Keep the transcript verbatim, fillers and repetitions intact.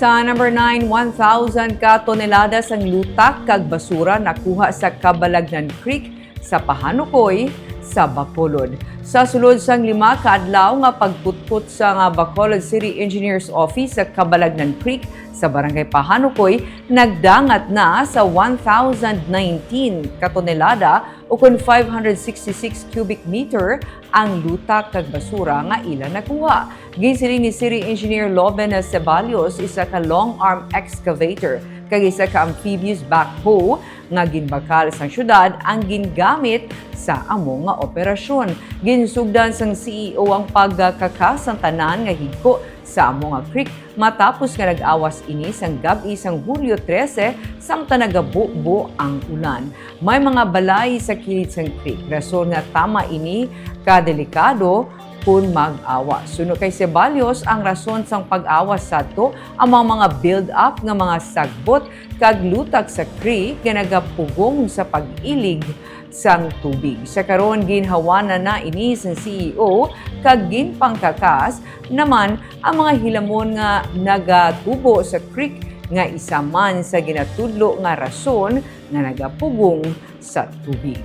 Sa number nine, one thousand ka tonelada sang lutak kag basura nakuha sa Cabalagnan Creek sa Pahanukoy, sa Bacolod. Sa sulod sang lima ka adlaw nga pagkutkot sa nga Bacolod City Engineers Office sa Cabalagnan Creek sa Barangay Pahanukoy, nagdangat na sa one thousand nineteen ka tonelada, ukon five hundred sixty-six cubic meter, ang lutak kag basura nga ila nakuha. Ginsiling ni City Engineer Loben Ceballos, isa ka long arm excavator kag isa ka amphibious backhoe nga ginbakal sang syudad ang gingamit sa amo nga operasyon. Ginsugdan sang C E O ang pagkakas sang tanan nga higko sa amo nga creek matapos nga nag-awas ini sang gab-i sang Hulyo trese samtang nagabubo ang ulan. May mga balay sa kilid sang creek, rason nga tama ini ka delikado kon mag-awas. Suno kay Ceballos, ang rason sang pag-awas sadto amo ang mga build-up nga mga sagbot kag lutak sa creek nga nagapugong sa pag-ilig sang tubig. Sa karon, ginhawanan na ini sang C E O kag ginpangkakas naman ang mga hilamon nga nagatubo sa creek nga isa man sa ginatudlo nga rason nga nagapugong sa tubig.